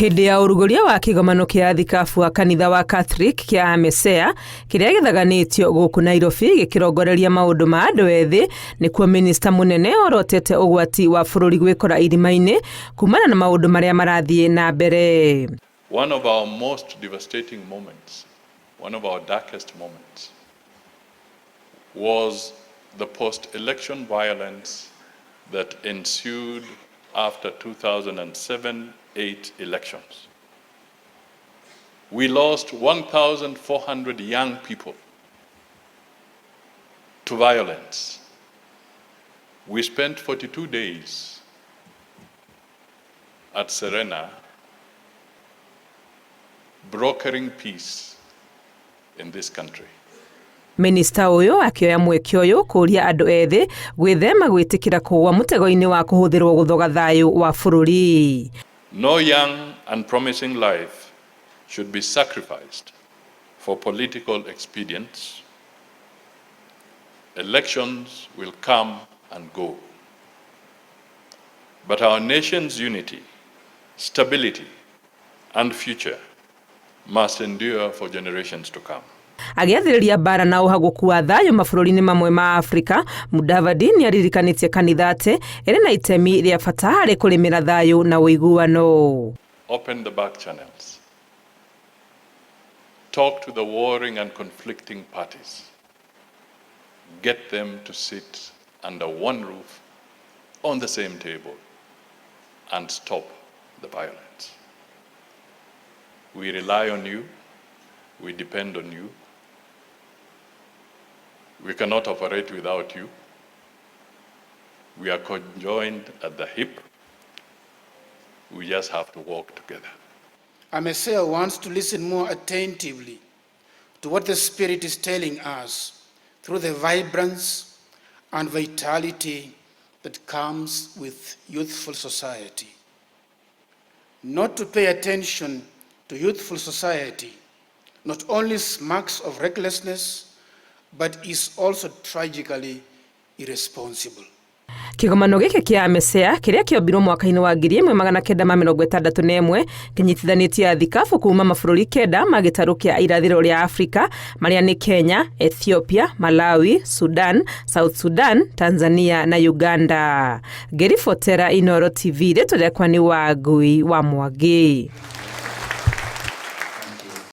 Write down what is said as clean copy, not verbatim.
Hĩndĩ ya ũrugũria wa kĩgomano kĩa athikabu a kanitha wa Catholic kĩa AMECEA kĩrĩa gĩthaganĩtio gũkũ Nairobi gĩkĩrongoreria maũndũ ma andũ ethĩ, nĩkuo minista mũnene orotete ũgwati wa bũrũri gwĩkora irima-inĩ kumana na maũndũ marĩa marathiĩ na mbere. One of our most devastating moments, one of our darkest moments, was the post-election violence that ensued after 2007-8 elections. We lost 1,400 young people to violence. We spent 42 days at Serena brokering peace in this country. Minista ũyũ akĩoya mweke ũyũ kũũria andũ ethĩ gwĩthema gwĩtĩkĩra kũgũa mũtego-inĩ wa kũhũthĩrwo gũthoga thayũ wa bũrũri. No young and promising life should be sacrificed for political expedience. Elections will come and go. But our nation's unity, stability, and future must endure for generations to come. Agĩathĩrĩria mbara na ũhagũku wa thayũ mabũrũri-inĩ mamwe ma Afrika, Mudavadi nĩ aririkanĩtie kanitha atĩ ĩrĩ na itemi rĩa bata harĩ kũrĩmĩra thayũ na ũiguano. Open the back channels. Talk to the warring and conflicting parties. Get them to sit under one roof on the same table and stop the violence. We rely on you. We depend on you. We cannot operate without you. We are conjoined at the hip. We just have to work together. AMECEA wants to listen more attentively to what the Spirit is telling us through the vibrance and vitality that comes with youthful society. Not to pay attention to youthful society not only smacks of recklessness, but is also tragically irresponsible. Kĩgomano gĩkĩ kĩa AMECEA kĩrĩa kĩombirwo mwaka-inĩ wa 1961 kĩnyitithanĩtie athikabu kuma mabũrũri 9 ma gĩtarũ kĩa irathĩro rĩa Afrika marĩa nĩ Kenya, Ethiopia, Malawi, Sudan, South Sudan, Tanzania na Uganda. Ngĩribotera Inooro TV, rĩtwa rĩakwa nĩ Wangui wa Mwangi.